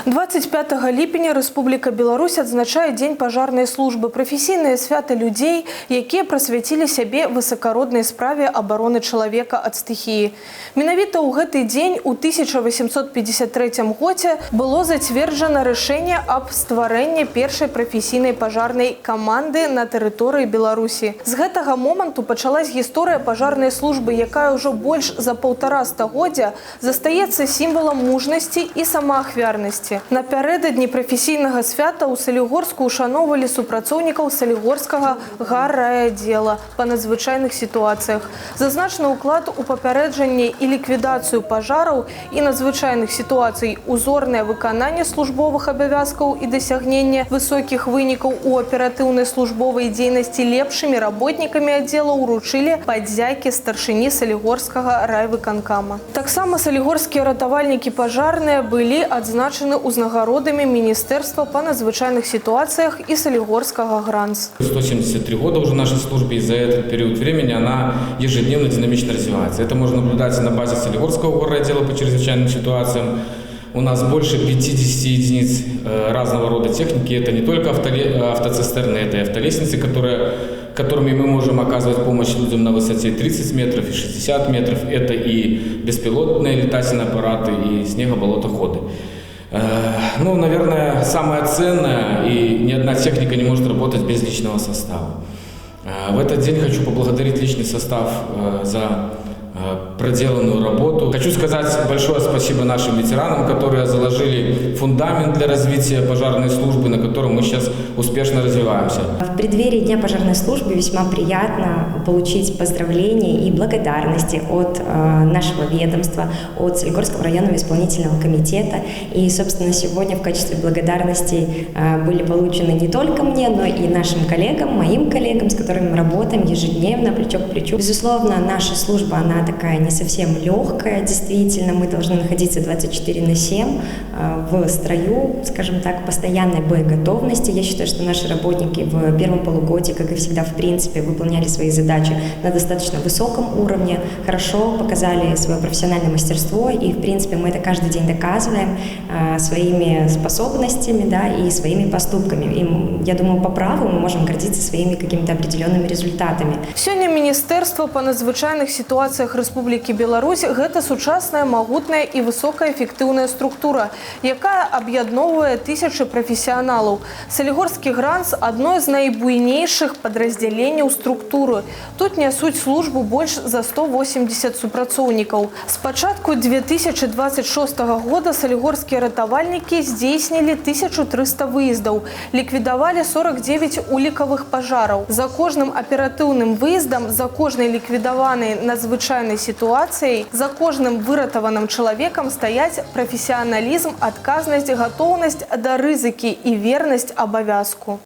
25 ліпеня Рэспубліка Беларусь адзначае Дзень пажарнай службы, прафесійнае свята людзей, якія прысвяцілі сябе высакароднай справе абароны чалавека ад стыхіі. Менавіта ў гэты дзень у 1853 годзе было зацверджана рашэнне аб стварэнні першай прафесійнай пажарнай каманды на тэрыторыі Беларусі. З гэтага моманту пачалась гісторыя пажарнай службы, якая ўжо больш за паўтара стагоддзя застаецца сімвалам мужнасці і самаахвярнасці. Напярэдадні прафесійнага свята ў Салігорску ўшаноўвалі супрацоўнікаў Салігорскага гаррайаддзела па надзвычайных сітуацыях. Зазначаны ўклад у папярэджанне і ліквідацыю пажараў і надзвычайных сітуацый, узорнае выкананне службовых абавязкаў і дасягненне высокіх вынікаў у аператыўнай службовай дзейнасці лепшымі работнікамі аддзела ўручылі падзякі старшыні Салігорскага райвыканкама. Таксама салігорскія ратавальнікі пажарныя былі адзначаны ўзнагародамі Міністэрства па надзвычайных сітуацыях і Салігорскага ГРАНС. 173 года уже нашей службе, и за этот период времени она ежедневно динамично развивается. Это можно наблюдать и на базе Солигорского горотдела по чрезвычайным ситуациям. У нас больше 50 единиц разного рода техники. Это не только автоцистерны, это и автолестницы, которыми мы можем оказывать помощь людям на высоте 30 метров и 60 метров. Это и беспилотные летательные аппараты, и снегоболотоходы. Ну, наверное, самое ценное, и ни одна техника не может работать без личного состава. В этот день хочу поблагодарить личный состав за проделанную работу. Хочу сказать большое спасибо нашим ветеранам, которые заложили фундамент для развития пожарной службы, на котором мы сейчас успешно развиваемся. В преддверии Дня пожарной службы весьма приятно получить поздравления и благодарности от нашего ведомства, от Солигорского районного исполнительного комитета. И, собственно, сегодня в качестве благодарности были получены не только мне, но и нашим коллегам, моим коллегам, с которыми мы работаем ежедневно, плечо к плечу. Безусловно, наша служба, она такая не совсем легкая, действительно, мы должны находиться 24 на 7 в строю, скажем так, постоянной боеготовности. Я считаю, что наши работники в первом полугодии, как и всегда, в принципе, выполняли свои задачи на достаточно высоком уровне, хорошо показали свое профессиональное мастерство, и, в принципе, мы это каждый день доказываем своими способностями, да, и своими поступками. И, я думаю, по праву мы можем гордиться своими какими-то определенными результатами. Сёння Міністэрства па надзвычайных сітуацыях Рэспублікі Беларусь — гэта сучасная, магутная і высокаэфектыўная структура, якая аб'ядноўвае тысячы прафесіяналаў. Салігорскі ГРАНС — адно з найбуйнейшых падраздзяленняў структуры. Тут нясуць службу больш за 180 супрацоўнікаў. З пачатку 2026 года салігорскія ратавальнікі здзейснілі 1300 выездаў, ліквідавалі 49 улікавых пажараў. За кожным аператыўным выездам, за кожнай ліквідаванай надзвычайнай сітуацыяй, за кожным выратаваным чалавекам стаяць прафесіяналізм, адказнасць, гатоўнасць да рызыкі і вернасць абавязку.